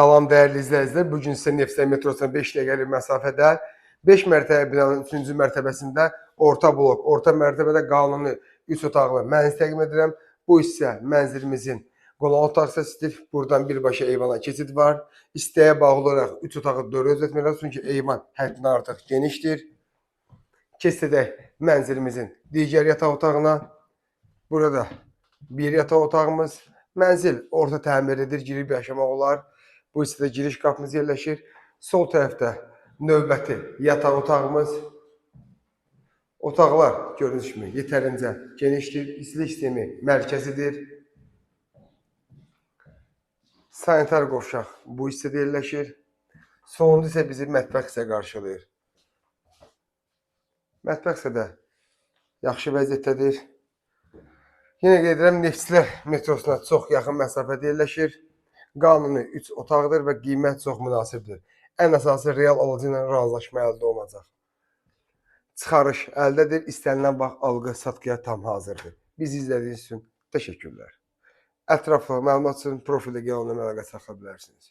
Salam dəyərli izləyicilər. Bu gün sizə Neftçi metrosuna 5 dəqiqəlik məsafədə 5 mərtəbə binanın 3-cü mərtəbəsində orta blok, orta mərtəbədə qanuni 3 otaqlı mənzil təqdim edirəm. Bu hissə mənzilimizin qonaq otaq hissəsidir. Buradan birbaşa eyvana keçid var. İstəyə bağlı olaraq 3 otağı 4 özəltmək olar, çünki eyvan həddindən artıq genişdir. Keçid edək mənzilimizin digər yataq otağına. Burada bir yataq otağımız. Mənzil orta təmirlidir, girib yaşamaq olar. Bu hissədə giriş qapımız yerləşir. Sol tərəfdə növbəti yataq otağımız. Otaqlar gördüyünüz kimi yetərincə genişdir. İstilik sistemi mərkəzidir. Sanitar qovşaq bu hissədə yerləşir. Sonuncu isə bizi mətbəx hissə qarşılayır. Mətbəx hissə də yaxşı vəziyyətdədir. Yenə qeyd edirəm, Neftçilər metrosuna çox yaxın məsafədə yerləşir. Qanuni 3 otaqdır və qiymət çox münasibdir. Ən əsası real alıcı ilə razılaşma əldə olunacaq. Çıxarış əldədir. İstənilən vaxt alqı-satqıya tam hazırdır. Bizi izlədiyiniz üçün təşəkkürlər. Ətraflı məlumat üçün profildə gələn əlaqə saxlaya bilərsiniz.